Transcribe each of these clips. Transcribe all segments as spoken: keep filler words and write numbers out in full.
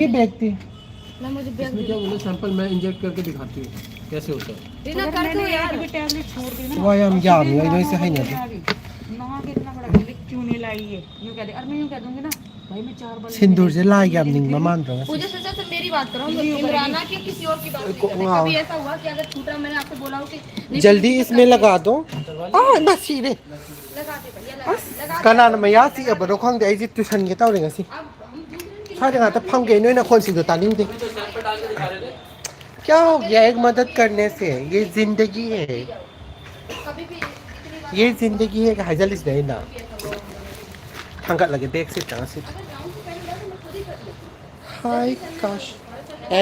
ये बैग थी। ना मुझे बैग इसमें क्या बोले, सैंपल मैं इंजेक्ट करके दिखाती हूँ कैसे होता है। इतना कर दो यार। ꯋꯥ ꯌꯥꯝ ꯌꯥꯝꯃꯤ ꯑꯩ ꯅꯣꯏꯁꯦ ꯍꯩꯅꯗꯦ꯫ क्यों नहीं लाई ये? यूं कह दे। और मैं यूं कह दूंगी ना, भाई मैं चार बार ꯁꯤꯟꯗꯨꯔꯁꯦ ꯂꯥꯏ ꯌꯥꯝ ꯅꯤꯡꯕ ꯃꯥꯟꯗ꯭ꯔꯣ ꯉꯁꯤ? मुझे सोचा सिर्फ मेरी बात करो, हम इमराना की किसी और की बात नहीं कर रहे। कभी ऐसा हुआ कि अगर स्कूटर मैंने आपसे बोला हो कि नहीं, जल्दी इसमें लगा दो। ꯑꯥ ꯏꯃꯥ ꯁꯤꯔꯦ꯫ लगा दे भैया, लगा दे, लगा दे। ꯀꯅꯥꯅ ꯃꯌꯥ ꯆꯤꯛꯑꯕꯅꯣ ꯈꯪꯗꯦ, ꯑꯩꯁꯦ ꯇꯨꯁꯟꯒꯦ ꯇꯧꯔꯦ ꯉꯁꯤ꯫ अब हम दूसरे दिन ꯁ꯭ꯋꯥꯏꯗ ꯉꯥꯛꯇ ꯐꯝꯒꯦ, ꯅꯣꯏ ꯅꯈꯣꯟꯁꯤꯡꯗꯣ ꯇꯥꯅꯤꯡꯗꯦ꯫ क्या हो गया एक मदद करने से? ये जिंदगी है। कभी भी इतनी बार ये जिंदगी है ꯍꯥꯏꯖꯜꯂꯤꯁꯤꯅꯦ ꯑꯩꯅ꯫ ꯊꯥꯡꯒꯠꯂꯒꯦ ꯕꯦꯒꯁꯦ ꯉꯁꯤꯗꯤ꯫ Hi gosh,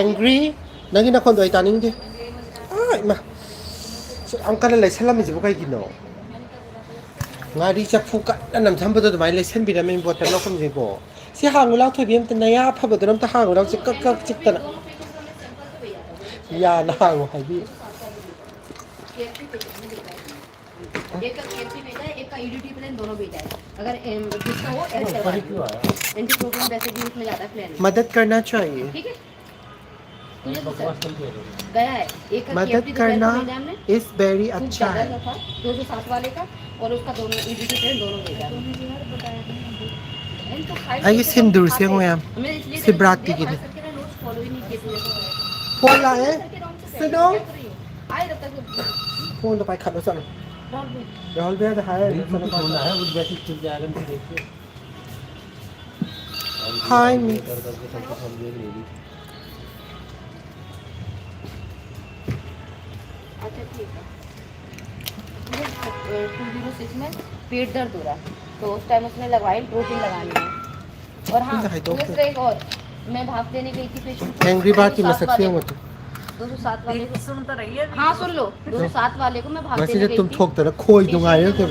angry. ꯅꯪꯒꯤ ꯅꯈꯣꯟꯗꯣ ꯑꯩ ꯇꯥꯅꯤꯡꯗꯦ꯫ ꯑꯥ ꯏꯃꯥ, ꯁꯨꯛ ꯌꯥꯝ ꯀꯟꯅ ꯂꯩꯁꯜꯂꯝꯃꯤꯁꯤꯕꯨ ꯀꯩꯒꯤꯅꯣ? ꯉꯥꯔꯤ ꯆꯐꯨ ꯀꯟꯅ ꯅꯝꯊꯝꯕꯗꯣ ꯑꯗꯨꯃꯥꯏꯅ ꯂꯩꯁꯟꯕꯤꯔꯝꯃꯦ ꯕꯣꯇꯜ ꯂꯧꯐꯝꯁꯤꯕꯣ꯫ ꯁꯤ ꯍꯥꯡꯉꯨ ꯂꯥꯎ ꯊꯣꯏꯕꯤ, ꯑꯝꯇ ꯅꯌꯥ ꯐꯕꯗꯨꯅ ꯑꯝꯇ ꯍꯥꯡꯉꯨ ꯂꯥꯎ, ꯆꯤꯛ ꯀꯛ ꯀꯛ ꯆꯤꯛꯇꯅ꯫ ꯌꯥꯅ ꯍꯥꯡꯉꯨ ꯍꯥꯏꯕꯤ꯫ एक का केएफसी भेजा है, एक का ईडीटी प्लेन दोनों भेजा है। अगर एम, जिसका हो एम करवा लो। एंटी प्रोटोन वैसे भी उसमें ज्यादा प्लेन है। मदद करना चाहिए। ठीक है। मुझे तो सर गया है। एक का मदद केएफसी करना भेजा हमने। is very खूब अच्छा ज्यादा है। सा था, दो सौ सात वाले का, और उसका दोनों ईडीटी प्लेन दोनों भेजा है। इनको खाई ꯑꯩꯒꯤ तो ꯁꯤꯟꯗꯨꯔꯁꯦ खाते ꯌꯦꯡꯉꯣ हैं। ꯌꯥꯝ꯫ हमने इसलिए ꯁꯤ ꯕ꯭ꯔꯥꯠꯀꯤꯅꯦ꯫ खास करके ना नोट्स फॉलो ही नहीं किए पूरे। ꯐꯣꯟ ꯂꯥꯛꯑꯦ꯫ करके राउंड से सुनो। आए रहता है। ꯐꯣꯟꯗꯣ ꯄꯥꯏꯈꯠꯂꯣ ꯆꯠꯂꯣ꯫ राहुल भाई, ꯔꯥꯍꯨꯜ ꯚꯩꯌꯥꯗ ꯍꯥꯏꯔꯒꯦ꯫ बिल्कुल फोन आया, वो वैसे चल जाएगा, मैं देखिए। Hi, miss. कर करके सबको समझे नहीं। अच्छा ठीक है। मुझे टू जीरो सिक्स में पेट दर्द हो रहा है, तो उस टाइम उसने लगवाई, प्रोटीन लगानी है। और हाँ, ठीक है, तो दूसरा एक और, मैं भाप देने गई थी पेशेंट को, Angry Bird की दो सौ सात मसक से वाले हो को। दो सौ सात वाले को। सुन तो रही है। हाँ, सुन लो, दो सौ सात वाले को मैं भाप वैसे देने जब गई तुम थी। ठोकते ना खोई दूंगा ये तो।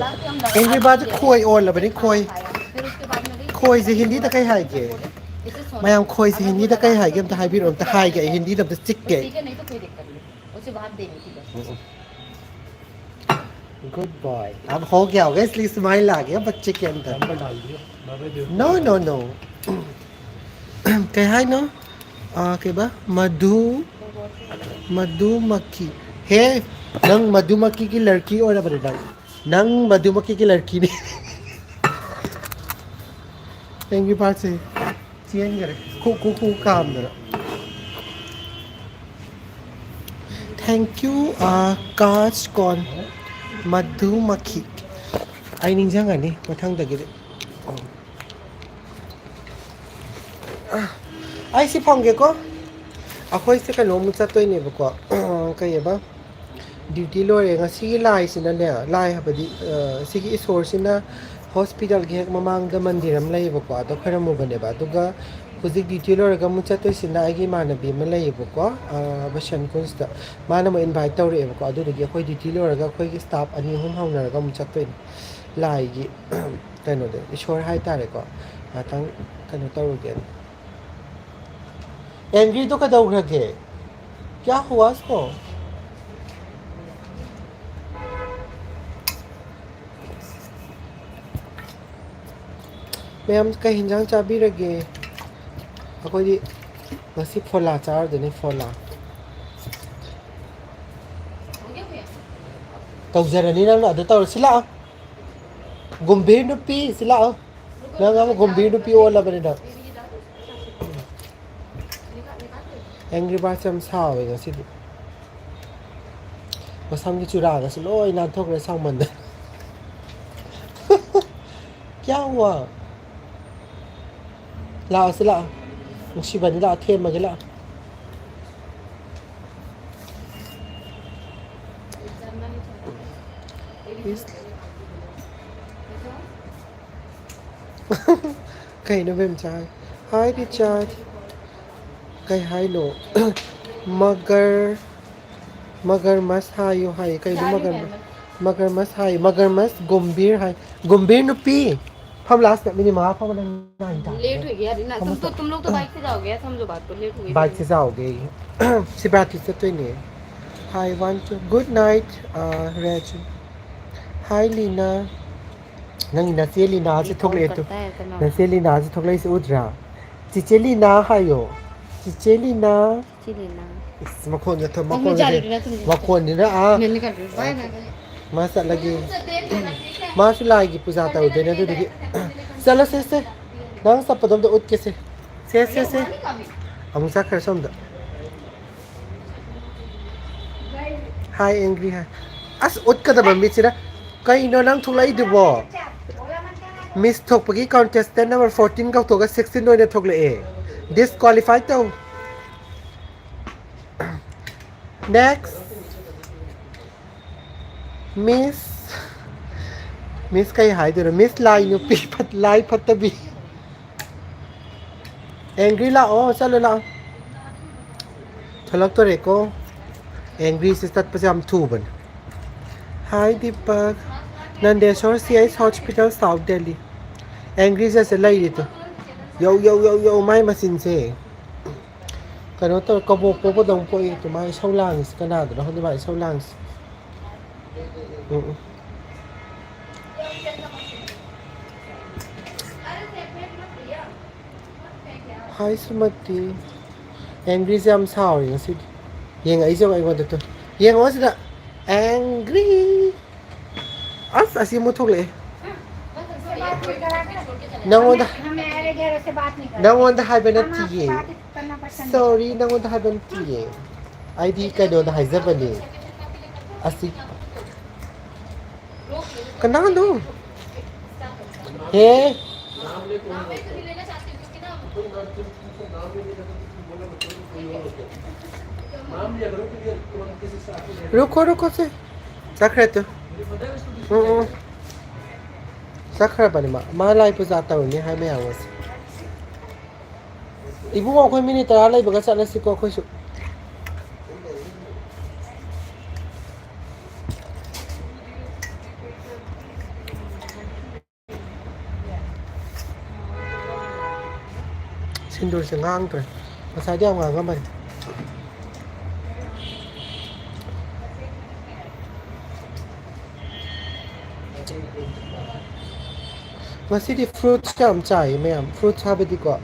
Angry Bird खोई और लबनी खोई। फिर उसके बाद में गई। खोई से हिंदी तक कहीं है के? इसे सोना मैं हम था। खोई से अगर हिंदी वो तक कहीं है लगा के? हम तो हाई भी रोम तो हाई गए हिंदी तो सीख गए। ठीक है, नहीं तो कोई दिक्कत नहीं, उसे भाप देनी थी बस। Good boy. अब हो गया होगा इसलिए स्माइल आ गया बच्चे के अंदर। नंबर डाल दिया। बाबा देव। No, no, no. कह हाय नो। ꯑꯥ, ꯀꯩꯕ? ꯃꯙꯨ, ꯃꯙꯨꯃꯛꯈꯤ꯫ ꯍꯦ, ꯅꯪ ꯃꯙꯨꯃꯛꯈꯤꯒꯤ ꯂꯔꯀꯤ ꯑꯣꯏꯔꯕꯅꯤ ꯅꯪ꯫ ꯅꯪ ꯃꯙꯨꯃꯛꯈꯤꯒꯤ ꯂꯔꯀꯤꯅꯤ꯫ ꯑꯦꯡꯒ꯭ꯔꯤ ꯕꯥꯔꯗꯁꯦ ꯆꯦꯟꯈꯔꯦ꯫ ꯈꯨ, ꯈꯨ, ꯈꯨ ꯀꯥꯝꯗꯅ꯫ Thank you, ꯑꯥ, ꯀꯥꯁ ꯀꯣꯟ ꯃꯙꯨꯃꯛꯈꯤ꯫ ꯑꯩ ꯅꯤꯡꯁꯤꯡꯉꯅꯤ ꯃꯊꯪꯗꯒꯤꯗꯤ꯫ ꯑꯩ ꯁꯤ ꯐꯪꯒꯦꯀꯣ꯫ ꯑꯩꯈꯣꯏꯁꯦ ꯀꯩꯅꯣꯃꯨꯛ ꯆꯠꯇꯣꯏꯅꯦꯕꯀꯣ꯫ ꯀꯩꯑꯕ? ꯗ꯭ꯌꯨꯇꯤ ꯂꯣꯏꯔꯦ꯫ ꯉꯁꯤꯒꯤ ꯂꯥꯏꯁꯤꯅꯅꯦ, ꯂꯥꯏ ꯍꯥꯏꯕꯗꯤ, ꯑ, ꯁꯤꯒꯤ ꯏꯁꯣꯔꯁꯤꯅ ꯍꯣꯁꯄꯤꯇꯥꯜꯒꯤ ꯍꯦꯛ ꯃꯃꯥꯡꯗ ꯃꯟꯗꯤꯔ ꯑꯃ ꯂꯩꯌꯦꯕꯀꯣ, ꯑꯗꯣ ꯈꯣꯏꯔꯝꯃꯨꯕꯅꯦꯕ꯫ ꯑꯗꯨꯒ ꯍꯧꯖꯤꯛ ꯗ꯭ꯌꯨꯇꯤ ꯂꯣꯏꯔꯒ ꯑꯃꯨꯛ ꯆꯠꯇꯣꯏꯁꯤꯅ ꯑꯩꯒꯤ ꯏꯃꯥꯟꯅꯕꯤ ꯑꯃ ꯂꯩꯌꯦꯕꯀꯣ, ꯑ, ꯕꯁꯟ ꯀꯨꯟꯁꯇ꯫ ꯃꯥꯅ ꯑꯃꯨꯛ ꯏꯟꯚꯥꯏꯠ ꯇꯧꯔꯛꯑꯦꯕꯀꯣ꯫ ꯑꯗꯨꯗꯨꯒꯤ ꯑꯩꯈꯣꯏ ꯗ꯭ꯌꯨꯇꯤ ꯂꯣꯏꯔꯒ ꯑꯩꯈꯣꯏꯒꯤ ꯁ꯭ꯇꯥꯐ ꯑꯅꯤ ꯑꯍꯨꯝ ꯍꯧꯅꯔꯒ ꯑꯃꯨꯛ ꯆꯠꯇꯣꯏꯅꯦ꯫ ꯂꯥꯏꯒꯤ ꯀꯩꯅꯣꯗꯣ, ꯏꯁꯣꯔ ꯍꯥꯏꯇꯥꯔꯦꯀꯣ꯫ ꯉꯥꯛꯇꯪ ꯀꯩꯅꯣ ꯇꯧꯔꯨꯒꯦꯅ꯫ ꯑꯦꯡꯒ꯭ꯔꯤꯗꯣ ꯀꯩꯗꯧꯈ꯭ꯔꯒꯦ? ꯀꯌꯥ ꯍꯨꯋꯥ ꯏꯁꯀꯣ? ꯃꯌꯥꯝ ꯀꯩ ꯍꯤꯟꯖꯥꯡ ꯆꯥꯕꯤꯔꯒꯦ? ꯑꯩꯈꯣꯏꯗꯤ ꯉꯁꯤ ꯐꯣꯂꯥ ꯆꯥꯔꯗꯣꯏꯅꯦ, ꯐꯣꯂꯥ꯫ ꯇꯧꯖꯔꯅꯤ ꯅꯪꯅ ꯑꯗꯨ ꯇꯧꯔꯁꯤ ꯂꯥꯛꯑꯣ꯫ ꯒꯨꯝꯚꯤꯔ ꯅꯨꯄꯤ, ꯁꯤ ꯂꯥꯛꯑꯣ꯫ ꯅꯪ ꯑꯃ ꯒꯨꯝꯚꯤꯔ ꯅꯨꯄꯤ ꯑꯣꯜꯂꯕꯅꯤ ꯅꯪ꯫ ꯑꯦꯡꯒ꯭ꯔꯤ ꯕꯥꯔꯗꯁ ꯌꯥꯝ ꯁꯥꯎꯋꯦ ꯉꯁꯤꯗꯤ꯫ ꯃꯁꯝꯒꯤ ꯆꯨꯔꯥꯒꯁꯨ ꯂꯣꯏ ꯅꯥꯟꯊꯣꯛꯈ꯭ꯔꯦ ꯁꯥꯎꯃꯟꯗꯅ꯫ ꯀꯌꯥ ꯍꯨꯋꯥ? ꯂꯥꯛꯑꯣ ꯁꯤ ꯂꯥꯛꯑꯣ꯫ ꯅꯨꯡꯁꯤꯕꯅꯤ ꯂꯥꯛꯑꯣ, ꯊꯦꯝꯃꯒꯦ ꯂꯥꯛꯑꯣ꯫ ꯏꯁ꯫ ꯀꯩꯅꯣ ꯕꯦꯝꯆꯥ? ꯍꯥꯏ ꯔꯤꯆꯥꯔꯗ꯫ ꯀꯩ ꯍꯥꯏꯅꯣ? ꯃꯒꯔ, ꯃꯒꯔ ꯃꯁ ꯍꯥꯏꯌꯣ ꯍꯥꯏꯌꯦ꯫ ꯀꯩꯅꯣ ꯃꯒꯔ ꯃ-, ꯃꯒꯔ ꯃꯁ ꯍꯥꯏꯌꯦ? ꯃꯒꯔ ꯃꯁ ꯒꯣꯝꯕꯤꯔ ꯍꯥꯏ꯫ ꯒꯣꯝꯕꯤꯔ ꯅꯨꯄꯤ! ꯐꯝ ꯂꯥꯁꯇ ꯃꯤꯅꯤꯠ ꯃꯉꯥ ꯐꯝꯕ ꯅꯪ ꯅꯥꯏ ꯇꯥꯔꯦ꯫ लेट हो गया ना, तुम तो, तुम लोग तो बाइक से जाओगे, समझो बात को, लेट हो गई। बाइक से जाओगे? शिवरात्रि ꯆꯠꯇꯣꯏꯅꯦ꯫ Hi, one, two. Good night, uh, Raju. Hi, Lina. ꯅꯪꯒꯤ ꯅꯆꯦ ꯂꯤꯅꯥꯁꯦ ꯊꯣꯛꯂꯛꯑꯦ ꯇꯨ꯫ ꯅꯆꯦ ꯂꯤꯅꯥꯁꯦ ꯊꯣꯛꯂꯛꯏꯁꯦ ꯎꯗ꯭ꯔꯥ? ꯆꯤꯆꯦ ꯂꯤꯅꯥ ꯍꯥꯏꯌꯣ꯫ ꯏꯆꯦ ꯂꯤꯅꯥ꯫ ꯏꯁ, ꯃꯈꯣꯟꯒ ꯊꯣꯛ-, ꯃꯈꯣꯟꯒ ꯊꯣꯛ-, ꯃꯈꯣꯟꯅꯤꯅ, ꯑꯥ꯫ ꯃꯥ ꯆꯠꯂꯒꯦ꯫ ꯃꯥꯁꯨ ꯂꯥꯏꯒꯤ ꯄꯨꯖꯥ ꯇꯧꯗꯣꯏꯅꯦ, ꯑꯗꯨꯗꯨꯒꯤ꯫ ꯆꯠꯂꯣ ꯁꯦ, ꯁꯦ꯫ ꯅꯪ ꯆꯠꯄꯗꯣ ꯑꯝꯇ ꯎꯠꯀꯦꯁꯦ꯫ ꯁꯦ, ꯁꯦ, ꯁꯦ꯫ ꯑꯃꯨꯛ ꯆꯠꯈ꯭ꯔꯦ ꯁꯣꯝꯗ꯫ ꯍꯥꯏ, ꯑꯦꯡꯒ꯭ꯔꯤ ꯍꯥꯏ꯫ ꯑꯁ, ꯎꯠꯀꯗꯕ ꯃꯤꯠꯁꯤꯅ꯫ ꯀꯩꯅꯣ ꯅꯪ ꯊꯣꯛꯂꯛꯏꯗꯨꯕꯣ? ꯃꯤꯁ ꯊꯣꯛꯄꯒꯤ contestant number fourteen ꯀꯧꯊꯣꯛꯑꯒ sixteen ꯑꯣꯏꯅ ꯊꯣꯛꯂꯛꯑꯦ꯫ Disqualify ꯇꯧ꯫ Next꯫ ꯃꯤꯁ, ꯃꯤꯁ ꯀꯩ ꯍꯥꯏꯗꯣꯏꯅꯣ? ꯃꯤꯁ ꯂꯥꯏ ꯅꯨꯄꯤ ꯐꯠ-, ꯂꯥꯏ ꯐꯠꯇꯕꯤ꯫ ꯑꯦꯡꯒ꯭ꯔꯤ ꯂꯥꯛꯑꯣ, ꯆꯠꯂꯣ ꯂꯥꯛꯑꯣ꯫ ꯊꯣꯛꯂꯛꯇꯣꯔꯦꯀꯣ꯫ ꯑꯦꯡꯒ꯭ꯔꯤꯁꯦ ꯆꯠꯄꯁꯦ ꯌꯥꯝ ꯊꯨꯕꯅꯦ꯫ Hi, ꯗꯤꯄꯛ꯫ ꯅꯟꯗꯦꯁꯣꯔ ꯁꯤ H hospital, south Delhi. Angry ꯆꯠꯁꯦ ꯂꯩꯔꯤꯗꯣ꯫ ꯌꯧ, ꯌꯧ, ꯌꯧ, ꯌꯧ, ꯃꯥꯏ ꯃꯆꯤꯟꯁꯦ꯫ ꯀꯩꯅꯣ ꯇꯧꯔꯦ, ꯀꯕꯣꯛ ꯄꯣꯛꯄꯗꯧꯅ ꯄꯣꯛꯏ꯫ ꯑꯗꯨꯃꯥꯏꯅ ꯏꯁꯧ ꯂꯥꯡꯉꯤꯁꯤ ꯀꯅꯥꯗꯅꯣ ꯈꯪꯗꯦ, ꯃꯥ ꯏꯁꯧ ꯂꯥꯡꯉꯤꯁꯤ꯫ ꯎꯝ, ꯎꯝ꯫ ꯍꯥꯏ ꯁꯨꯃꯇꯤ꯫ ꯑꯦꯡꯒ꯭ꯔꯤꯁꯦ ꯌꯥꯝ ꯁꯥꯎꯔꯤ ꯉꯁꯤꯗꯤ꯫ ꯌꯦꯡꯉꯛꯏꯁꯦ ꯌꯦꯡꯉꯣ ꯑꯩꯉꯣꯟꯗ ꯇꯨ꯫ ꯌꯦꯡꯉꯣ ꯁꯤꯗ꯫ ꯑꯦꯡꯒ꯭ꯔꯤ꯫ ꯑꯁ, ꯑꯁꯤ ꯑꯃꯨꯛ ꯊꯣꯛꯂꯛꯑꯦ꯫ ꯅꯪꯉꯣꯟꯗ, ꯅꯪꯉꯣꯟꯗ ꯍꯥꯏꯕ ꯅꯠꯇꯤꯌꯦ꯫ ꯁꯣꯔꯤ, ꯅꯪꯉꯣꯟꯗ ꯍꯥꯏꯕ ꯅꯠꯇꯤꯌꯦ꯫ ꯑꯩꯗꯤ ꯀꯩꯅꯣꯗ ꯍꯥꯏꯖꯕꯅꯦ꯫ ꯑꯁꯤ꯫ ꯀꯅꯥꯅꯣ? ꯍꯦ꯫ ꯔꯨꯀꯣ, ꯔꯨꯀꯣ ꯁꯦ꯫ ꯆꯠꯈ꯭ꯔꯦ ꯇꯨ꯫ ꯎꯝ, ꯎꯝ꯫ ꯆꯠꯈ꯭ꯔꯕꯅꯤ ꯃꯥ꯫ ꯃꯥ ꯂꯥꯏ ꯄꯨꯖꯥ ꯇꯧꯔꯤꯅꯤ ꯍꯥꯏ ꯃꯌꯥꯝ ꯑꯁꯦ꯫ ꯏꯕꯨꯡꯉꯣ, ꯑꯩꯈꯣꯏ ꯃꯤꯅꯤꯠ ꯇꯔꯥ ꯂꯩꯕꯒ ꯆꯠꯂꯁꯤꯀꯣ ꯑꯩꯈꯣꯏꯁꯨ꯫ ꯁꯤꯟꯗꯨꯔꯁꯦ ꯉꯥꯡꯗ꯭ꯔꯦ꯫ ꯉꯁꯥꯏꯗꯤ ꯌꯥꯝ ꯉꯥꯡꯉꯝꯕꯅꯤ꯫ ꯉꯁꯤꯗꯤ fruits ꯌꯥꯝ ꯆꯥꯏꯌꯦ ꯃꯌꯥꯝ꯫ Fruits ꯍꯥꯏꯕꯗꯤꯀꯣ,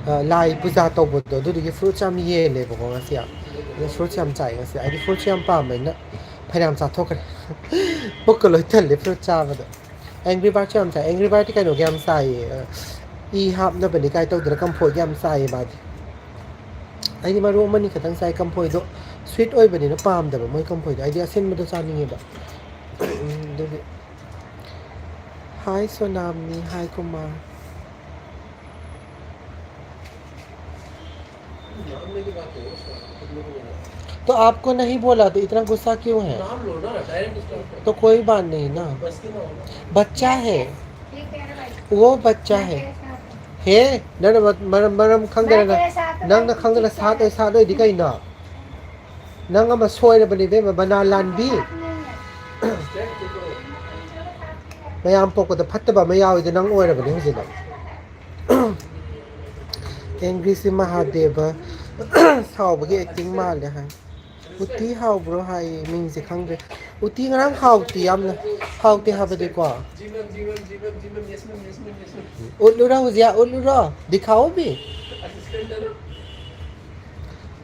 ꯑ, ꯂꯥꯏ ꯄꯨꯖꯥ ꯇꯧꯕꯗꯣ, ꯑꯗꯨꯗꯨꯒꯤ fruits ꯌꯥꯝ ꯌꯦꯜꯂꯦꯕꯀꯣ ꯉꯁꯤ꯫ ꯑꯗꯣ fruits ꯌꯥꯝ ꯆꯥꯏ ꯉꯁꯤ꯫ ꯑꯩꯗꯤ fruits ꯌꯥꯝ ꯄꯥꯝꯕꯅꯤꯅ ꯐꯅꯌꯥꯝ ꯆꯥꯊꯣꯛꯈ꯭ꯔꯦ꯫ ꯄꯨꯛꯀ ꯂꯣꯏ ꯊꯜꯂꯦ fruit ꯆꯥꯕꯗ꯫ Angry Bird ꯁꯨ ꯌꯥꯝ ꯆꯥꯏ꯫ Angry Bird ꯇꯤ ꯀꯩꯅꯣꯒꯤ ꯌꯥꯝ ꯆꯥꯏꯌꯦ, ꯑ, ꯏ ꯍꯥꯞꯅꯕꯅꯤ ꯀꯥꯏ ꯇꯧꯗꯅ ꯀꯝꯐꯣꯏꯒꯤ ꯌꯥꯝ ꯆꯥꯏꯌꯦ ꯃꯥꯗꯤ꯫ ꯑꯩꯗꯤ ꯃꯔꯨ ꯑꯃꯅꯤ ꯈꯛꯇꯪ ꯆꯥꯏ꯫ ꯀꯝꯐꯣꯏꯗꯣ sweet ꯑꯣꯏꯕꯅꯤꯅ ꯄꯥꯝꯗꯕ ꯃꯣꯏ ꯀꯝꯐꯣꯏꯗꯣ꯫ ꯑꯩꯗꯤ ꯑꯁꯤꯟꯕꯗꯣ ꯆꯥꯅꯤꯡꯉꯦꯕ꯫ ꯑꯗꯨꯒꯤ꯫ Hi ꯁꯣꯅꯥꯝꯅꯤ, hi Kumar. तो आपको नहीं बोला तो इतना गुस्सा क्यों है? तो कोई बात नहीं ना। बच्चा है, वो बच्चा है। ꯍꯦ, ꯅꯪꯅ ꯃ-, ꯃꯔꯝ, ꯃꯔꯝ ꯈꯪꯗꯅ, ꯅꯪꯅ ꯈꯪꯗꯅ ꯁꯥꯠ ꯑꯣꯏ, ꯁꯥꯠ ꯑꯣꯏꯗꯤ ꯀꯩꯅꯣ? ꯅꯪ ꯑꯃ ꯁꯣꯏꯔꯕꯅꯦ ꯏꯕꯦꯝꯃ, ꯕꯅꯥ ꯂꯥꯟꯕꯤ꯫ ꯃꯌꯥꯝ ꯄꯣꯛꯄꯗ ꯐꯠꯇꯕ ꯑꯃ ꯌꯥꯎꯋꯤꯗꯣ ꯅꯪ ꯑꯣꯏꯔꯕꯅꯦ ꯍꯧꯖꯤꯛ ꯅꯪ꯫ Angry ꯁꯤ ꯃꯍꯥꯗꯦꯕ ꯁꯥꯎꯕꯒꯤ acting ꯃꯥꯜꯂꯦ ꯍꯥꯏ꯫ ꯎꯇꯤ ꯍꯥꯎꯕ꯭ꯔꯣ ꯍꯥꯏꯌꯦ, ꯃꯤꯡꯁꯦ ꯈꯪꯗ꯭ꯔꯦ꯫ ꯎꯇꯤ ꯉꯔꯥꯡ ꯍꯥꯎꯇꯦ ꯌꯥꯝꯅ꯫ ꯍꯥꯎꯇꯦ ꯍꯥꯏꯕꯗꯤꯀꯣ꯫ ꯎꯠꯂꯨꯔꯣ ꯍꯧꯖꯤꯛ? ꯎꯠꯂꯨꯔꯣ? ꯗꯤꯈꯥꯎ ꯃꯤ꯫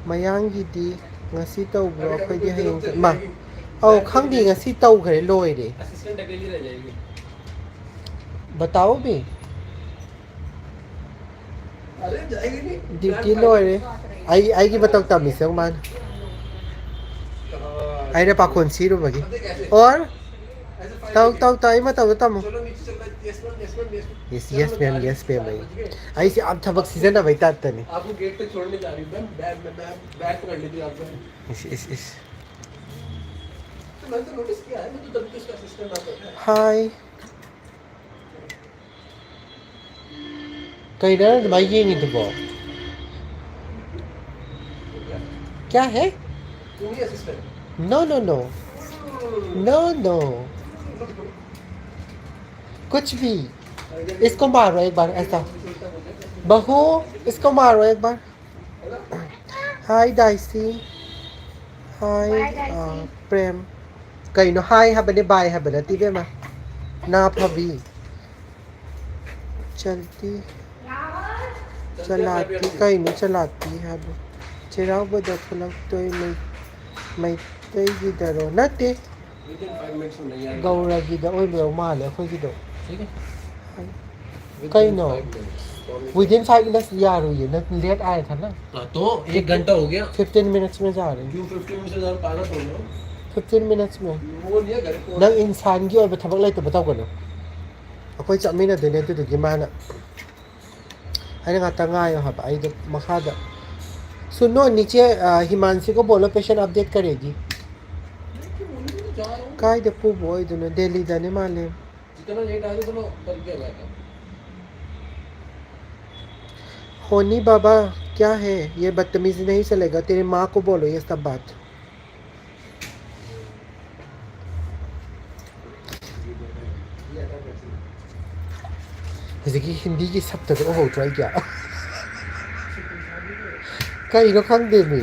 ꯃꯌꯥꯡꯒꯤꯗꯤ ꯉꯁꯤ ꯇꯧꯕ꯭ꯔꯣ? ꯑꯩꯈꯣꯏꯗꯤ ꯍꯌꯦꯡ ꯆꯠ-, ꯃꯥ꯫ ꯑꯧ, ꯈꯪꯗꯦ, ꯉꯁꯤ ꯇꯧꯈ꯭ꯔꯦ, ꯂꯣꯏꯔꯦ꯫ ꯕꯇꯥꯎ ꯃꯤ꯫ Duty ꯂꯣꯏꯔꯦ꯫ ꯑꯩ, ꯑꯩꯒꯤ ꯃꯇꯧ ꯇꯝꯃꯤꯁꯦ ꯌꯦꯡꯉꯨ ꯃꯥꯅ꯫ ꯑꯩꯅ ꯄꯥꯈꯣꯟ ꯁꯤꯔꯨꯕꯒꯤ꯫ Or? ꯇꯧ, ꯇꯧ, ꯇꯧ, ꯑꯩ ꯃꯇꯧꯗꯣ ꯇꯝꯃꯨ꯫ Yes, yes, ma'am, yes, ma'am, ꯑꯩ꯫ ꯑꯩꯁꯦ ꯌꯥꯝ ꯊꯕꯛ ꯁꯤꯖꯤꯟꯅꯕꯩ ꯇꯥꯏꯞꯇꯅꯤ꯫ आपको गेट पे छोड़ने जा रही हूँ, मैम, बैग, मैं, बैग, बैग पकड़ लेती हूँ आपका। इस, इस, इस। तो मैंने तो नोटिस किया है, मैं तो तभी तो इसका असिस्टेंट आता था। Hi. ꯀꯩꯅꯣ ꯅꯪ ꯑꯗꯨꯃꯥꯏꯅ ꯌꯦꯡꯉꯤꯗꯨꯕꯣ? क्या है? No, no, no. No, no. कुछ भी. इसको मारो एक बार ऐसा. बहू, इसको मारो एक बार. Hi, Daisy. Hi, Bye, Daisy. Uh, Prem. ꯀꯩꯅꯣ hi ꯍꯥꯏꯕꯅꯦ, bye ꯍꯥꯏꯕ ꯅꯠꯇꯦ ꯏꯕꯦꯝꯃ꯫ ꯅꯥ ꯐꯕꯤ꯫ चलती। ꯆꯂꯥꯠꯄꯤ ꯀꯩꯅꯣ? ꯆꯂꯥꯠꯄꯤ ꯍꯥꯏꯕ ꯆꯩꯔꯥꯎꯕꯗ ꯊꯣꯛꯂꯛꯇꯣꯏ ꯃꯩ- ꯃꯩꯇꯩꯒꯤꯗꯔꯣ? ꯅꯠꯇꯦ, ꯒꯧꯔꯒꯤꯗ ꯑꯣꯏꯕ ꯃꯥꯜꯂꯦ ꯑꯩꯈꯣꯏꯒꯤꯗꯣ꯫ ꯀꯩꯅꯣ? Within five minutes ꯌꯥꯔꯣꯏꯌꯦ, ꯅꯪ late आया था ना। हाँ, तो एक घंटा हो गया। Fifteen minutes में जा रहे हैं। क्यों fifteen minutes में जा रहे हो? पागल हो गए हो? Fifteen minutes में। वो नहीं है, घर को ꯅꯪ ꯏꯟꯁꯥꯟꯒꯤ ꯑꯣꯏꯕ ꯊꯕꯛ ꯂꯩꯇꯕ ꯇꯧꯒꯅꯨ꯫ ꯑꯩꯈꯣꯏ ꯆꯠꯃꯤꯟꯅꯗꯣꯏꯅꯦ ꯑꯗꯨꯗꯨꯒꯤ ꯃꯥꯅ ꯑꯩꯅ ꯉꯥꯛꯇ ꯉꯥꯏꯌꯣ ꯍꯥꯏꯕ ꯑꯩꯗꯣ ꯃꯈꯥꯗ꯫ सुनो, नीचे हिमांशी को बोलो, पेशेंट अपडेट करेगी। ꯀꯥꯏꯗ ꯄꯨꯕ ꯑꯣꯏꯗꯣꯏꯅꯣ? ꯗꯦꯜꯂꯤꯗꯅꯦ ꯃꯥꯜꯂꯦ꯫ जितना लेट आएगा उतना बल्कि अलग है। होनी बाबा, क्या है ये बदतमीजी? नहीं चलेगा, तेरे माँ को बोलो ये सब बात। ꯍꯧꯖꯤꯛꯀꯤ ꯍꯤꯟꯗꯤꯒꯤ ꯁꯞꯇꯗꯣ ꯎꯍꯧꯗ꯭ꯔꯣ ꯑꯩꯒꯤ? ꯀꯩꯅꯣ ꯈꯪꯗꯦꯃꯤ꯫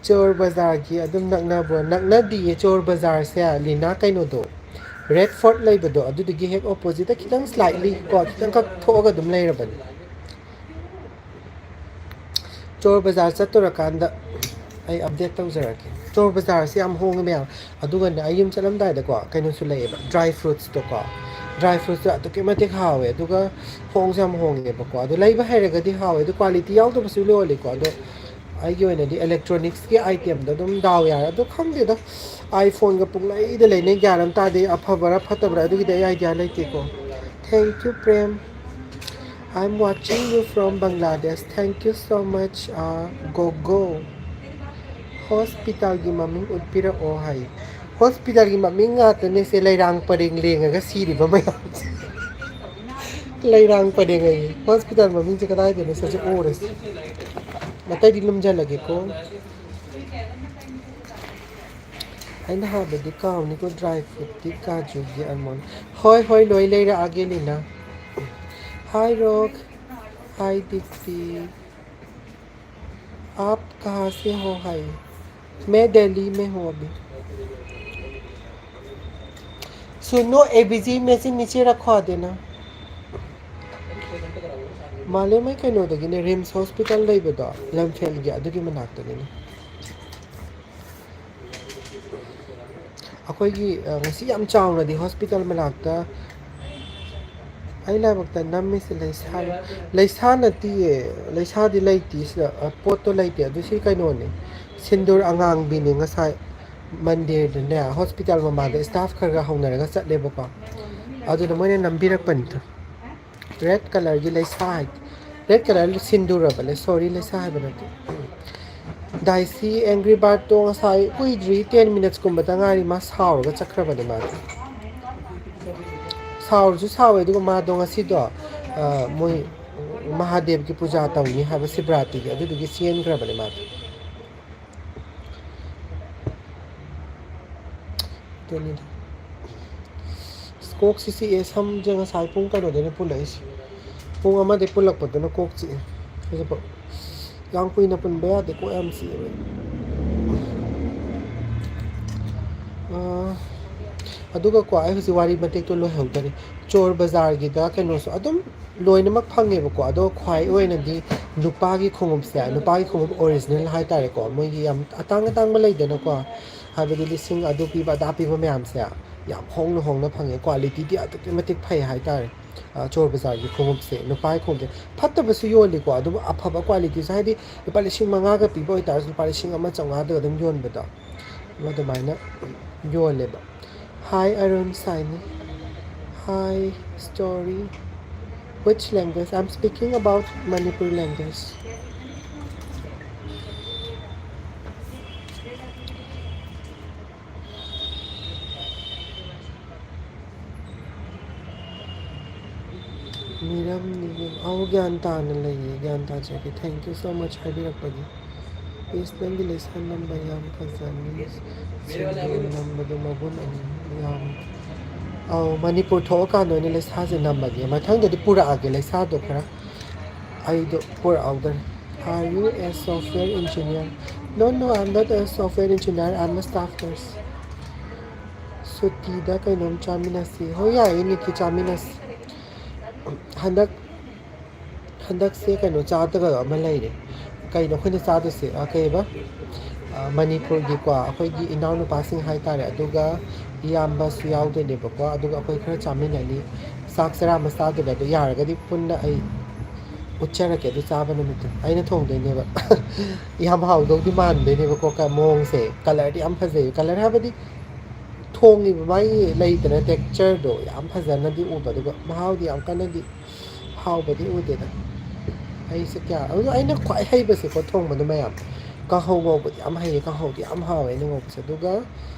ꯆꯣꯔ ꯕꯖꯥꯔꯒꯤ ꯑꯗꯨꯝ ꯅꯛꯅꯕ꯭ꯔꯣ? ꯅꯛꯅꯗꯤꯌꯦ ꯆꯣꯔ ꯕꯖꯥꯔꯁꯦ, ꯂꯤꯅꯥ, ꯀꯩꯅꯣꯗꯣ, ꯔꯦꯗ ꯐꯣꯔꯠ ꯂꯩꯕꯗꯣ ꯑꯗꯨꯗꯨꯒꯤ ꯍꯦꯛ ꯑꯣꯄꯣꯖꯤꯠꯇ ꯈꯤꯇꯪ ꯁ꯭ꯂꯥꯏꯠꯂꯤ ꯀꯣ, ꯈꯤꯇꯪꯈꯛ ꯊꯣꯛꯑꯒ ꯑꯗꯨꯝ ꯂꯩꯔꯕꯅꯦ꯫ ꯆꯣꯔ ꯕꯖꯥꯔ ꯆꯠꯇꯣꯔꯀꯥꯟꯗ ꯑꯩ ꯑꯞꯗꯦꯠ ꯇꯧꯖꯔꯛꯀꯦ꯫ ꯆꯣꯔ ꯕꯖꯥꯔꯁꯦ ꯌꯥꯝ ꯍꯣꯡꯉꯦ ꯃꯌꯥꯝ꯫ ꯑꯗꯨꯒꯅꯦ ꯑꯩ ꯌꯨꯝ ꯆꯠꯂꯝꯗꯥꯏꯗꯀꯣ ꯀꯩꯅꯣꯁꯨ ꯂꯩꯌꯦꯕ, ꯗ꯭ꯔꯥꯏ ꯐ꯭ꯔꯨꯠꯁꯇꯣꯀꯣ꯫ ꯗ꯭ꯔꯥꯏ ꯐ꯭ꯔꯨꯠꯁꯇꯣ ꯑꯗꯨꯛꯀꯤ ꯃꯇꯤꯛ ꯍꯥꯎꯋꯦ, ꯑꯗꯨꯒ ꯍꯣꯡꯁꯨ ꯌꯥꯝ ꯍꯣꯡꯉꯦꯕꯀꯣ꯫ ꯑꯗꯣ ꯂꯩꯕ ꯍꯩꯔꯒꯗꯤ ꯍꯥꯎꯋꯦ, ꯑꯗꯣ ꯀ꯭ꯋꯥꯂꯤꯇꯤ ꯌꯥꯎꯗꯕꯁꯨ ꯌꯣꯜꯂꯤꯀꯣ꯫ ꯑꯗꯣ ꯑꯩꯒꯤ ꯑꯣꯏꯅꯗꯤ ꯏꯂꯦꯛꯇ꯭ꯔꯣꯅꯤꯛꯁꯀꯤ ꯑꯥꯏꯇꯦꯝꯗꯣ ꯑꯗꯨꯝ ꯗꯥꯎ ꯌꯥꯔꯦ꯫ ꯑꯗꯣ ꯈꯪꯗꯦꯗ, ꯑꯥꯏꯐꯣꯟꯒ ꯄꯨꯡꯂꯩꯗ ꯂꯩꯅꯩ, ꯒ꯭ꯌꯥꯟ ꯑꯃ ꯇꯥꯗꯦ꯫ ꯑꯐꯕꯔꯥ ꯐꯠꯇꯕ꯭ꯔꯥ ꯑꯗꯨꯒꯤꯗꯤ ꯑꯩ ꯑꯥꯏꯗꯤꯌꯥ ꯂꯩꯇꯦꯀꯣ꯫ Thank you, Prem. I'm watching you from Bangladesh. Thank you so much, uh, Gogo. ꯍꯣꯁꯄꯤꯇꯥꯜꯒꯤ ꯃꯃꯤꯡ ꯎꯠꯄꯤꯔꯛꯑꯣ ꯍꯥꯏ꯫ ꯍꯣꯁꯄꯤꯇꯥꯜꯒꯤ ꯃꯃꯤꯡ ꯉꯥꯛꯇꯅꯦ ꯁꯦ, ꯂꯩꯔꯥꯡ ꯄꯔꯦꯡ ꯂꯦꯡꯉꯒ ꯁꯤꯔꯤꯕ ꯃꯌꯥꯝꯁꯦ꯫ ꯂꯩꯔꯥꯡ ꯄꯔꯦꯡ ꯑꯌꯦ꯫ ꯍꯣꯁꯄꯤꯇꯥꯜ ꯃꯃꯤꯡꯁꯦ ꯀꯗꯥꯏꯗꯅꯣ ꯁꯤꯁꯦ ꯎꯔꯁꯦ꯫ ꯑꯇꯩꯗꯤ ꯂꯨꯝꯖꯜꯂꯒꯦꯀꯣ꯫ ꯑꯩꯅ ꯍꯥꯏꯕꯗꯤ ꯀꯥꯎꯅꯤꯀꯣ, ꯗ꯭ꯔꯥꯏ ꯐ꯭ꯔꯨꯠꯇꯤ, ꯀꯥꯖꯨꯒꯤ, ꯑꯜꯃꯣꯟ꯫ ꯍꯣꯏ, ꯍꯣꯏ, ꯂꯣꯏ ꯂꯩꯔꯛꯑꯒꯦ, Leena. Hi, Rok. Hi, Dipti. आप कहाँ से हो? हाय, मैं दिल्ली में हूँ अभी। सुनो, एबीजी में से नीचे रखवा देना। ꯃꯥꯂꯦꯝ ꯍꯣꯏ ꯀꯩꯅꯣꯗꯒꯤꯅꯦ, ꯔꯤꯝꯁ ꯍꯣꯁꯄꯤꯇꯥꯜ ꯂꯩꯕꯗꯣ, ꯂꯝꯐꯦꯜꯒꯤ, ꯑꯗꯨꯒꯤ ꯃꯅꯥꯛꯇꯅꯤꯅꯦ꯫ ꯑꯩꯈꯣꯏꯒꯤ, ꯑ, ꯉꯁꯤ ꯌꯥꯝ ꯆꯥꯎꯅꯗꯤ ꯍꯣꯁꯄꯤꯇꯥꯜ ꯃꯅꯥꯛꯇ ꯑꯩ ꯂꯥꯏꯕꯛꯇ ꯅꯝꯃꯤꯁꯦ ꯂꯩꯁꯥ, ꯂꯩꯁꯥ ꯅꯠꯇꯤꯌꯦ, ꯂꯩꯁꯥꯗꯤ ꯂꯩꯇꯦ ꯁꯤꯗ, ꯑ, ꯄꯣꯠꯇꯣ ꯂꯩꯇꯦ꯫ ꯑꯗꯨ ꯁꯤ ꯀꯩꯅꯣꯅꯦ, ꯁꯤꯟꯗꯨꯔ ꯑꯉꯥꯡꯕꯤꯅꯦ꯫ ꯉꯁꯥꯏ ꯃꯟꯗꯤꯔꯗꯅꯦ, ꯍꯣꯁꯄꯤꯇꯥꯜ ꯃꯃꯥꯡꯗ ꯁ꯭ꯇꯥꯐ ꯈꯔ ꯈꯔ ꯍꯧꯅꯔꯒ ꯆꯠꯂꯦꯕꯀꯣ, ꯑꯗꯨꯗ ꯃꯣꯏꯅ ꯅꯝꯕꯤꯔꯛꯄꯅꯤꯗ꯫ ꯔꯦꯗ ꯀꯂꯔꯒꯤ ꯂꯩꯁꯥ ꯍꯥꯏ, ꯔꯦꯗ ꯀꯂꯔ ꯁꯤꯟꯗꯨꯔꯕꯅꯦ, ꯁꯣꯔꯤ, ꯂꯩꯁꯥ ꯍꯥꯏꯕ ꯅꯠꯇꯦ꯫ ꯗꯥꯏꯁꯤ ꯑꯦꯡꯒ꯭ꯔꯤ ꯕꯥꯔꯠꯇꯣ ꯉꯁꯥꯏ ꯀꯨꯏꯗ꯭ꯔꯤ, ꯇꯦꯟ ꯃꯤꯅꯠꯁꯀꯨꯝꯕꯇ ꯉꯥꯏꯔꯤ, ꯃꯥ ꯁꯥꯎꯔꯒ ꯆꯠꯈ꯭ꯔꯕꯅꯦ ꯃꯥꯗꯤ꯫ ꯁꯥꯎꯔꯁꯨ ꯁꯥꯎꯋꯦ, ꯑꯗꯨꯒ ꯃꯥꯗꯣ ꯉꯁꯤꯗꯣ, ꯑ, ꯃꯣꯏ ꯃꯍꯥꯗꯦꯕꯒꯤ ꯄꯨꯖꯥ ꯇꯧꯅꯤ ꯍꯥꯏꯕ ꯁꯤꯕꯔꯥꯇꯤꯒꯤ, ꯑꯗꯨꯗꯨꯒꯤ ꯆꯦꯟꯈ꯭ꯔꯕꯅꯦ ꯃꯥꯗꯣ꯫ ꯑꯗꯨꯅꯤꯗ꯫ ꯑꯁ, ꯀꯣꯛꯁꯤ ꯆꯤꯛꯑꯦ, ꯁꯝꯁꯦ ꯉꯁꯥꯏ ꯄꯨꯡ ꯀꯩꯅꯣꯗꯩꯅ ꯄꯨꯜꯂꯛꯏꯁꯦ꯫ ꯄꯨꯡ ꯑꯃꯗꯩ ꯄꯨꯜꯂꯛꯄꯗꯨꯅ ꯀꯣꯛ ꯆꯤꯛꯑꯦ꯫ ꯍꯧꯖꯤꯛꯐꯥꯎ ꯌꯥꯝ ꯀꯨꯏꯅ ꯄꯨꯟꯕ ꯌꯥꯗꯦ, ꯀꯣꯛ ꯌꯥꯝ ꯆꯤꯛꯑꯦꯕ ꯑꯩ꯫ ꯑꯥ, ꯑꯗꯨꯒꯀꯣ, ꯑꯩ ꯍꯧꯖꯤꯛ ꯋꯥꯔꯤ ꯃꯇꯦꯛꯇꯣ ꯂꯣꯏꯍꯧꯗꯔꯤ꯫ ꯆꯣꯔ ꯕꯖꯥꯔꯒꯤꯗ ꯀꯩꯅꯣꯁꯨ ꯑꯗꯨꯝ ꯂꯣꯏꯅꯃꯛ ꯐꯪꯉꯦꯕꯀꯣ, ꯑꯗꯣ ꯈ꯭ꯋꯥꯏ ꯑꯣꯏꯅꯗꯤ ꯅꯨꯄꯥꯒꯤ ꯈꯣꯡꯎꯞꯁꯦ, ꯅꯨꯄꯥꯒꯤ ꯈꯣꯡꯎꯞ ꯑꯣꯔꯤꯖꯤꯅꯦꯜ ꯍꯥꯏꯇꯥꯔꯦꯀꯣ, ꯃꯣꯏꯒꯤ ꯌꯥꯝ ꯑꯇꯥꯡ ꯑꯇꯥꯡꯕ ꯂꯩꯗꯅꯀꯣ, ꯍꯥꯏꯕꯗꯤ ꯂꯤꯁꯤꯡ ꯑꯗꯨ ꯄꯤꯕ ꯑꯗꯥ ꯄꯤꯕ ꯃꯌꯥꯝꯁꯦ ꯌꯥꯝ ꯍꯣꯡꯅ ꯍꯣꯡꯅ ꯐꯪꯉꯦ, ꯀ꯭ꯋꯥꯂꯤꯇꯤꯗꯤ ꯑꯗꯨꯛꯀꯤ ꯃꯇꯤꯛ ꯐꯩ ꯍꯥꯏꯇꯥꯔꯦ꯫ ꯑ, ꯆꯣꯔ ꯕꯖꯥꯔꯒꯤ ꯈꯣꯡꯎꯞꯁꯦ, ꯅꯨꯄꯥꯒꯤ ꯈꯣꯡꯎꯞꯁꯦ ꯐꯠꯇꯕꯁꯨ ꯌꯣꯜꯂꯤꯀꯣ, ꯑꯗꯨꯕꯨ ꯑꯐꯕ ꯀ꯭ꯋꯥꯂꯤꯇꯤꯁꯦ, ꯍꯥꯏꯗꯤ ꯂꯨꯄꯥ ꯂꯤꯁꯤꯡ ꯃꯉꯥꯒ ꯄꯤꯕ ꯑꯣꯏꯇꯥꯔꯁꯨ ꯂꯨꯄꯥ ꯂꯤꯁꯤꯡ ꯑꯃ ꯆꯥꯝꯃꯉꯥꯗꯒ ꯑꯗꯨꯝ ꯌꯣꯟꯕꯗꯣ, ꯑꯗꯨꯃꯥꯏꯅ ꯌꯣꯜꯂꯦꯕ꯫ Hi Arun Saini. Hi Story. Which language? I'm speaking about Manipuri language. ꯃꯤꯔꯝꯅꯤ ꯌꯨꯝ꯫ ꯑꯧ, ꯒ꯭ꯌꯥꯟ ꯇꯥꯅ ꯂꯩꯌꯦ, ꯒ꯭ꯌꯥꯟ ꯇꯥꯖꯒꯦ꯫ Thank you so much ꯍꯥꯏꯕꯤꯔꯛꯄꯒꯤ꯫ ꯄꯤꯁ, ꯅꯪꯒꯤ ꯂꯩꯁꯥ ꯅꯝꯕ ꯌꯥꯝ ꯐꯖꯅꯤ꯫ ꯁꯤꯟꯗꯨꯔ ꯅꯝꯕꯗꯣ ꯃꯒꯨꯟ ꯑꯃ ꯌꯥꯎꯏ꯫ ꯑꯧ, ꯃꯅꯤꯄꯨꯔ ꯊꯣꯛꯑꯀꯥꯟꯗ ꯑꯣꯏꯅ ꯂꯩꯁꯥꯁꯦ ꯅꯝꯃꯒꯦ꯫ ꯃꯊꯪꯗꯗꯤ ꯄꯨꯔꯛꯑꯒꯦ ꯂꯩꯁꯥꯗꯣ ꯈꯔ꯫ ꯑꯩꯗꯣ ꯄꯨꯔꯛꯍꯧꯗꯔꯦ꯫ Are you a software engineer? No, no, I'm not a software engineer, I'm a staff nurse. ꯁꯨꯇꯤꯗ ꯀꯩꯅꯣꯝ ꯆꯥꯃꯤꯟꯅꯁꯤ꯫ ꯍꯣꯏ, ꯌꯥꯏꯌꯦ, ꯅꯤꯀꯤ, ꯆꯥꯃꯤꯟꯅꯁꯤ꯫ ꯍꯟꯗꯛ ꯍꯟꯗꯛꯁꯦ ꯀꯩꯅꯣ ꯆꯥꯗꯕ ꯑꯃ ꯂꯩꯔꯦ꯫ ꯀꯩꯅꯣ ꯑꯩꯈꯣꯏꯅ ꯆꯥꯗꯣꯏꯁꯦ? ꯑ, ꯀꯩꯕ? ꯑ, ꯃꯅꯤꯄꯨꯔꯒꯤꯀꯣ, ꯑꯩꯈꯣꯏꯒꯤ ꯏꯅꯥꯎꯅꯨꯄꯥꯁꯤꯡ ꯍꯥꯏꯇꯥꯔꯦ, ꯑꯗꯨꯒ ꯏꯌꯥꯝꯕꯁꯨ ꯌꯥꯎꯗꯣꯏꯅꯦꯕꯀꯣ, ꯑꯗꯨꯒ ꯑꯩꯈꯣꯏ ꯈꯔ ꯆꯥꯃꯤꯟꯅꯅꯤ꯫ ꯆꯥꯛ ꯆꯔꯥ ꯑꯃ ꯆꯥꯗꯣꯏꯅꯦ, ꯑꯗꯣ ꯌꯥꯔꯒꯗꯤ ꯄꯨꯟꯅ ꯑꯩ ꯎꯠꯆꯔꯛꯀꯦ꯫ ꯑꯗꯨ ꯆꯥꯕ ꯅꯨꯃꯤꯠꯇꯣ ꯑꯩꯅ ꯊꯣꯡꯗꯣꯏꯅꯦꯕ꯫ ꯌꯥꯝ ꯍꯥꯎꯗꯧꯗꯤ ꯃꯥꯟꯗꯣꯏꯅꯦꯕꯀꯣ, ꯀ-, ꯃꯑꯣꯡꯁꯦ꯫ ꯀꯂꯔꯗꯤ ꯌꯥꯝ ꯐꯖꯩ꯫ ꯀꯂꯔ ꯍꯥꯏꯕꯗꯤ ꯊꯣꯡꯉꯤꯕ ꯃꯥꯒꯤ ꯂꯩꯗꯅ, ꯇꯦꯛꯆꯔꯗꯣ ꯌꯥꯝ ꯐꯖꯅꯗꯤ ꯎꯕ, ꯑꯗꯨꯒ ꯃꯍꯥꯎꯗꯤ ꯌꯥꯝ ꯀꯟꯅꯗꯤ ꯍꯥꯎꯕꯗꯤ ꯎꯗꯦꯗ꯫ ꯑꯩꯁꯦ ꯀꯌꯥ, ꯑꯗꯨ ꯑꯩꯅ ꯈ꯭ꯋꯥꯏ ꯍꯩꯕꯁꯦꯀꯣ, ꯊꯣꯡꯕꯗ ꯃꯌꯥꯝ, ꯀꯥꯡꯍꯧ ꯉꯧꯕꯗꯤ ꯌꯥꯝ ꯍꯩꯌꯦ꯫ ꯀꯥꯡꯍꯧꯗꯤ ꯌꯥꯝ ꯍꯥꯎꯋꯦ ꯑꯩꯅ ꯉꯧꯕꯁꯦ꯫ ꯑꯗꯨꯒ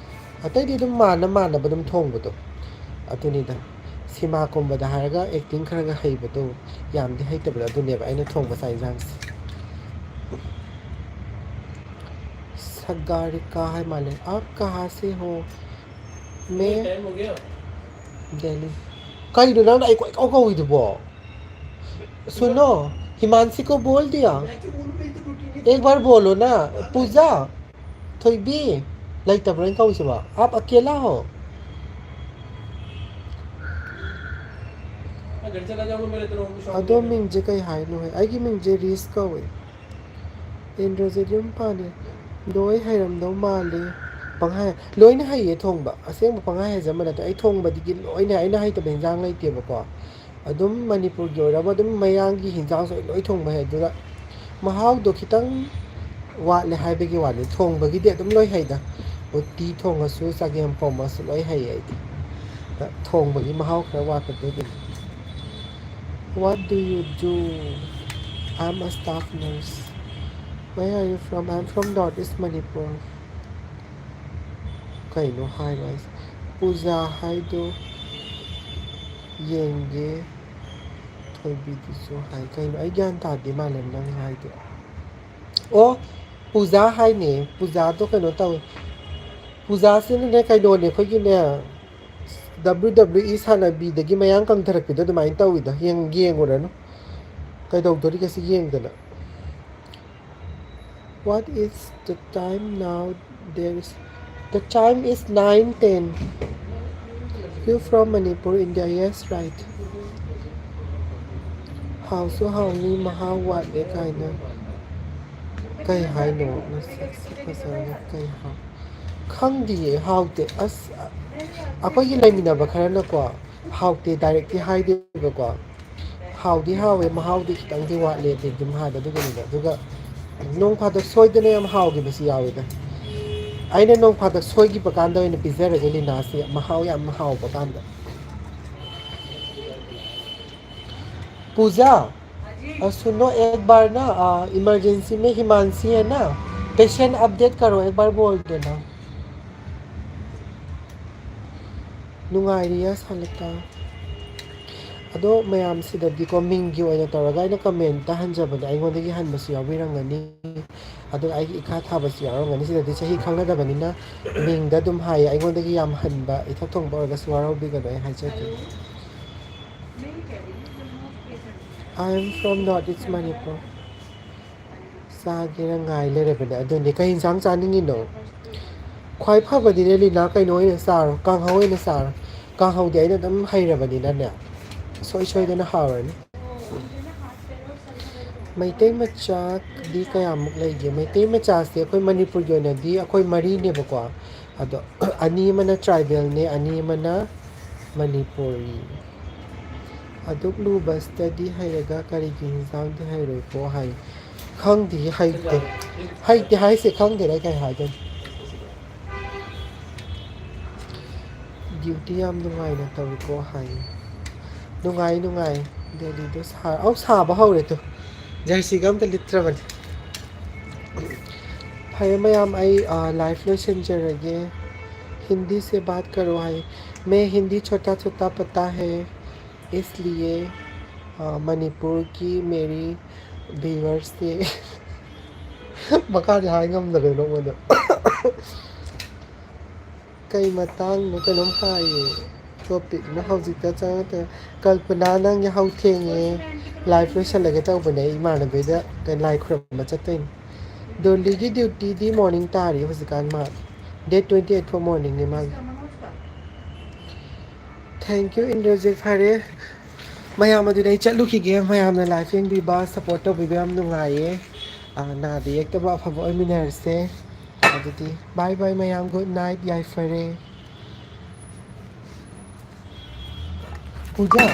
ꯑꯇꯩꯗꯤ ꯑꯗꯨꯝ ꯃꯥꯟꯅ ꯃꯥꯟꯅꯕ ꯑꯗꯨꯝ ꯊꯣꯡꯕꯗꯣ, ꯑꯗꯨꯅꯤꯗ꯫ ꯁꯤꯃꯥꯒꯨꯝꯕꯗ ꯍꯥꯏꯔꯒ ꯑꯦꯛꯇꯤꯡ ꯈꯔꯒ ꯍꯩꯕꯗꯣ, ꯌꯥꯝꯗꯤ ꯍꯩꯇꯕꯗꯣ, ꯑꯗꯨꯅꯦꯕ ꯑꯩꯅ ꯊꯣꯡꯕ ꯆꯥꯛ ꯏꯟꯁꯥꯡꯁꯦ꯫ ꯁꯒꯥꯔꯤꯀꯥ ꯍꯥꯏ ꯃꯥꯜꯂꯦ꯫ "ꯑꯥꯞ ꯀꯍꯥ ꯁꯦ ꯍꯣ?" ꯃꯦ ꯗꯦꯜꯂꯤ꯫ ꯀꯩꯅꯣ ꯅꯪꯅ ꯑꯩ ꯀꯣꯏꯀꯧ ꯀꯧꯏꯗꯨꯕꯣ? ꯁꯨꯅꯣ, ꯍꯤꯃꯥꯟꯁꯤ ꯀꯣ ꯕꯣꯜ ꯗꯤꯌꯥ꯫ ꯑꯦꯛ ꯕꯥꯔ ꯕꯣꯂꯣ ꯅꯥ꯫ ꯄꯨꯖꯥ, ꯊꯣꯏꯕꯤ, ꯂꯩꯇꯕ꯭ꯔꯣ ꯑꯩꯅ ꯀꯧꯔꯤꯁꯤꯕꯣ? ꯑꯥꯞ ꯑꯀꯦꯂꯥ ꯍꯣ? ꯑꯗꯣ ꯃꯤꯡꯁꯦ ꯀꯩ ꯍꯥꯏꯅꯣ? ꯑꯩꯒꯤ ꯃꯤꯡꯁꯦ ꯔꯤꯁ ꯀꯧꯋꯦ꯫ ꯑꯦꯟꯗ꯭ꯔꯣꯁꯦ ꯌꯨꯝ ꯄꯥꯜꯂꯦ꯫ ꯂꯣꯏ ꯍꯩꯔꯝꯗꯧ ꯃꯥꯜꯂꯦ꯫ ꯄꯪꯍꯥꯏ, ꯂꯣꯏꯅ ꯍꯩꯌꯦ ꯊꯣꯡꯕ꯫ ꯑꯁꯦꯡꯕ ꯄꯪꯍꯥꯏ ꯍꯥꯏꯖꯕ ꯅꯠꯇꯦ꯫ ꯑꯩ ꯊꯣꯡꯕꯗꯒꯤ ꯂꯣꯏꯅ, ꯑꯩꯅ ꯍꯩꯇꯕ ꯍꯤꯟꯖꯥꯡ ꯂꯩꯇꯦꯕꯀꯣ꯫ ꯑꯗꯨꯝ ꯃꯅꯤꯄꯨꯔꯒꯤ ꯑꯣꯏꯔꯕ ꯑꯗꯨꯝ ꯃꯌꯥꯡꯒꯤ ꯍꯤꯟꯖꯥꯡꯁꯨ ꯑꯩ ꯂꯣꯏ ꯊꯣꯡꯕ ꯍꯩ꯫ ꯑꯗꯨꯗ ꯃꯍꯥꯎꯗꯣ ꯈꯤꯇꯪ ꯋꯥꯠꯂꯦ ꯍꯥꯏꯕꯒꯤ ꯋꯥꯅꯤ꯫ ꯊꯣꯡꯕꯒꯤꯗꯤ ꯑꯗꯨꯝ ꯂꯣꯏ ꯍꯩꯗ꯫ ꯎꯇꯤ ꯊꯣꯡꯉꯁꯨ, ꯆꯒꯦꯝ ꯄꯣꯝꯃꯁꯨ ꯂꯣꯏ ꯍꯩꯌꯦ ꯑꯩꯗꯤ꯫ ꯑ, ꯊꯣꯡꯕꯒꯤ ꯃꯍꯥꯎ ꯈꯔ ꯋꯥꯠꯄꯗꯨꯒꯤꯅꯤ꯫ What do you do? I'm a staff nurse. Where are you from? I'm from North East Manipur. ꯀꯩꯅꯣ ꯍꯥꯏꯔꯣ ꯍꯥꯏꯁꯦ? ꯄꯨꯖꯥ ꯍꯥꯏꯗꯣ ꯌꯦꯡꯒꯦ꯫ ꯊꯣꯏꯕꯤꯗꯨꯁꯨ ꯍꯥꯏ꯫ ꯀꯩꯅꯣ, ꯑꯩ ꯒ꯭ꯌꯥꯟ ꯇꯥꯗꯦ, ꯃꯥꯂꯦꯝ, ꯅꯪ ꯍꯥꯏꯗꯣ꯫ ꯑꯣ, ꯄꯨꯖꯥ ꯍꯥꯏꯅꯦ꯫ ꯄꯨꯖꯥꯗꯣ ꯀꯩꯅꯣ ꯇꯧꯋꯦ꯫ ꯄꯨꯖꯥꯁꯤꯅꯅꯦ, ꯀꯩꯅꯣꯅꯦ, ꯑꯩꯈꯣꯏꯒꯤꯅꯦ, W W E ꯁꯥꯟꯅꯕꯤꯗꯒꯤ ꯃꯌꯥꯡ ꯀꯪꯊꯔꯛꯄꯤꯗꯣ ꯑꯗꯨꯃꯥꯏꯅ ꯇꯧꯋꯤꯗ꯫ ꯌꯦꯡ-, ꯌꯦꯡꯉꯨꯔꯅꯨ꯫ ꯀꯩꯗꯧꯗꯣꯔꯤꯒꯦ ꯁꯤ ꯌꯦꯡꯗꯅ? What is the time now? There is, the time is nine ten. You from Manipur, India? Yes, right. ꯍꯥꯎꯁꯨ ꯍꯥꯎꯅꯤ, ꯃꯍꯥꯎ ꯋꯥꯠꯂꯦ ꯀꯥꯏꯅ꯫ ꯀꯩ ꯍꯥꯏꯅꯣ? ꯃꯁꯛꯁꯨ ꯐꯖꯔꯦ, ꯀꯩ ꯍꯥꯎ-, ꯈꯪꯗꯤꯌꯦ, ꯍꯥꯎꯇꯦ꯫ ꯑꯁ, ꯑꯩꯈꯣꯏꯒꯤ ꯂꯩꯃꯤꯟꯅꯕ ꯈꯔꯅꯀꯣ, ꯍꯥꯎꯇꯦ ꯗꯥꯏꯔꯦꯛꯇꯤ ꯍꯥꯏꯗꯦꯕꯀꯣ, ꯍꯥꯎꯗꯤ ꯍꯥꯎꯋꯦ, ꯃꯍꯥꯎꯗꯤ ꯈꯤꯇꯪꯗꯤ ꯋꯥꯠꯂꯦ ꯑꯗꯨꯗꯤ ꯑꯗꯨꯝ ꯍꯥꯏꯕ꯫ ꯑꯗꯨꯒꯤꯅꯤꯗ꯫ ꯑꯗꯨꯒ ꯅꯣꯡ ꯐꯥꯗꯣꯛ ꯁꯣꯏꯗꯅ ꯌꯥꯝ ꯍꯥꯎꯈꯤꯕꯁꯨ ꯌꯥꯎꯋꯤꯗ꯫ ꯑꯩꯅ ꯅꯣꯡ ꯐꯥꯗꯣꯛ ꯁꯣꯏꯈꯤꯕ ꯀꯥꯟꯗ ꯑꯣꯏꯅ ꯄꯤꯖꯔꯒꯦ ꯂꯤꯅꯥꯁꯦ, ꯃꯍꯥꯎ ꯌꯥꯝ ꯍꯥꯎꯕ ꯀꯥꯟꯗ꯫ पूजा, और सुनो, एक बार ना, आ, इमरजेंसी में हिमांशी है ना, पेशेंट अपडेट करो, एक बार बोल देना। ꯅꯨꯡꯉꯥꯏꯔꯤꯌꯦ ꯁꯥꯂꯤꯀꯥ꯫ ꯑꯗꯣ ꯃꯌꯥꯝꯁꯤꯗꯗꯤꯀꯣ, ꯃꯤꯡꯒꯤ ꯑꯣꯏꯅ ꯇꯧꯔꯒ ꯑꯩꯅ ꯀꯃꯦꯟꯇ ꯍꯟꯖꯕꯅꯦ, ꯑꯩꯉꯣꯟꯗꯒꯤ ꯍꯟꯕꯁꯨ ꯌꯥꯎꯕꯤꯔꯝꯒꯅꯤ꯫ ꯑꯗꯨꯒ ꯑꯩꯒꯤ ꯏꯈꯥ ꯊꯥꯕꯁꯨ ꯌꯥꯎꯔꯝꯒꯅꯤ꯫ ꯁꯤꯗꯗꯤ ꯆꯍꯤ ꯈꯪꯅꯗꯕꯅꯤꯅ ꯃꯤꯡꯗ ꯑꯗꯨꯝ ꯍꯥꯏꯌꯦ꯫ ꯑꯩꯉꯣꯟꯗꯒꯤ ꯌꯥꯝ ꯍꯟꯕ ꯏꯊꯛ ꯊꯣꯡꯕ ꯑꯣꯏꯔꯒꯁꯨ ꯋꯥꯔꯧꯕꯤꯒꯅꯨ, ꯑꯩ ꯍꯥꯏꯖꯒꯦ꯫ I am from North East Manipur. ꯆꯥꯒꯦꯅ ꯉꯥꯏ ꯂꯩꯔꯕꯅꯦ꯫ ꯑꯗꯨꯅꯦ, ꯀꯩ ꯌꯦꯟꯁꯥꯡ ꯆꯥꯅꯤꯡꯉꯤꯅꯣ? ꯈ꯭ꯋꯥꯏ ꯐꯕꯗꯤꯅꯦ ꯂꯤꯅꯥ, ꯀꯩꯅꯣ ꯑꯣꯏꯅ ꯆꯥꯔꯣ, ꯀꯥꯡꯍꯧ ꯑꯣꯏꯅ ꯆꯥꯔꯣ꯫ ꯀꯥꯡꯍꯧꯗꯤ ꯑꯩꯅ ꯑꯗꯨꯝ ꯍꯩꯔꯕꯅꯤꯅꯅꯦ, ꯁꯣꯏ ꯁꯣꯏꯗꯅ ꯍꯥꯎꯔꯅꯤ꯫ ꯃꯩꯇꯩ ꯃꯆꯥꯗꯤ ꯀꯌꯥꯃꯨꯛ ꯂꯩꯒꯦ? ꯃꯩꯇꯩ ꯃꯆꯥꯁꯦ ꯑꯩꯈꯣꯏ ꯃꯅꯤꯄꯨꯔꯒꯤ ꯑꯣꯏꯅꯗꯤ ꯑꯩꯈꯣꯏ ꯃꯔꯤꯅꯦꯕꯀꯣ꯫ ꯑꯗꯣ ꯑꯅꯤ ꯑꯃꯅ ꯇ꯭ꯔꯥꯏꯕꯦꯜꯅꯦ, ꯑꯅꯤ ꯑꯃꯅ ꯃꯅꯤꯄꯨꯔꯤ꯫ ꯑꯗꯨꯛ ꯂꯨꯕ ꯁ꯭ꯇꯗꯤ ꯍꯩꯔꯒ ꯀꯔꯤꯒꯤ ꯍꯤꯟꯖꯥꯡꯗꯤ ꯍꯩꯔꯣꯏꯀꯣ ꯍꯥꯏ꯫ ꯈꯪꯗꯦ, ꯍꯩꯇꯦ꯫ ꯍꯩꯇꯦ ꯍꯥꯏꯁꯦ ꯈꯪꯗꯦꯗ ꯑꯩ ꯀꯩ ꯍꯥꯏꯗꯣꯏꯅꯣ꯫ ꯗ꯭ꯌꯨꯇꯤ ꯌꯥꯝ ꯅꯨꯡꯉꯥꯏꯅ ꯇꯧꯏꯀꯣ ꯍꯥꯏ꯫ ꯅꯨꯡꯉꯥꯏ, ꯅꯨꯡꯉꯥꯏ꯫ ꯗꯦꯜꯂꯤꯗꯣ ꯁꯥ-, ꯑꯧ, ꯁꯥꯕ ꯍꯧꯔꯦ ꯇꯨ꯫ ꯖꯔꯁꯤꯒ ꯑꯝꯇ ꯂꯤꯠꯇ꯭ꯔꯕꯅꯤ꯫ ꯐꯔꯦ ꯃꯌꯥꯝ, ꯑꯩ, ꯑ, ꯂꯥꯏꯐ ꯂꯣꯏꯁꯤꯟꯖꯔꯒꯦ꯫ हिंदी से बात करो ꯍꯥꯏ꯫ मैं हिंदी छोटा छोटा पता है, इसलिए, ꯑ, ꯃꯅꯤꯄꯨꯔꯒꯤ ꯃꯦꯔꯤ ꯚ꯭ꯌꯨꯋꯔꯁꯁꯦ꯫ ꯃꯈꯥꯗꯤ ꯍꯥꯏ ꯉꯝꯗꯔꯦ ꯅꯉꯣꯟꯗ꯫ ꯀꯩ ꯃꯇꯥꯡꯅꯣ ꯀꯩꯅꯣꯝ ꯍꯥꯏꯌꯦ꯫ ꯇꯣꯄꯤꯛꯅ ꯍꯧꯖꯤꯛꯇ ꯆꯪꯉꯛꯇ-, ꯀꯜꯄꯅꯥ, ꯅꯪ ꯌꯥꯍꯧ ꯊꯦꯡꯉꯦ꯫ ꯂꯥꯏꯐ ꯂꯣꯏꯁꯜꯂꯒꯦ ꯇꯧꯕꯅꯦ, ꯑꯩ ꯏꯃꯥꯟꯅꯕꯤꯗ ꯂꯥꯏ ꯈꯨꯔꯨꯝꯕ ꯆꯠꯇꯣꯏꯅꯦ꯫ ꯗꯣꯂꯤꯒꯤ ꯗ꯭ꯌꯨꯇꯤꯗꯤ ꯃꯣꯔꯅꯤꯡ ꯇꯥꯔꯤ ꯍꯧꯖꯤꯛꯀꯥꯟ ꯃꯥ꯫ Date twenty eight ꯐꯥꯎ ꯃꯣꯔꯅꯤꯡꯅꯦ ꯃꯥꯒꯤ꯫ Thank you, Indrajit. ꯐꯔꯦ, ꯃꯌꯥꯝ ꯑꯗꯨꯗꯤ ꯑꯩ ꯆꯠꯂꯨꯈꯤꯒꯦ꯫ ꯃꯌꯥꯝꯅ ꯂꯥꯏꯐ ꯌꯦꯡꯕꯤꯕ, ꯁꯞꯄꯣꯔꯠ ꯇꯧꯕꯤꯕ ꯌꯥꯝ ꯅꯨꯡꯉꯥꯏꯌꯦ꯫ ꯑ, ꯅꯥꯗ ꯌꯦꯛꯇꯕ ꯑꯐꯕ ꯑꯣꯏꯃꯤꯟꯅꯔꯁꯦ꯫ ꯑꯗꯨꯗꯤ ꯕꯥꯏ ꯕꯥꯏ ꯃꯌꯥꯝ, ꯒꯨꯗ ꯅꯥꯏꯠ, ꯌꯥꯏꯐꯔꯦ꯫ ꯄꯨꯖꯥ꯫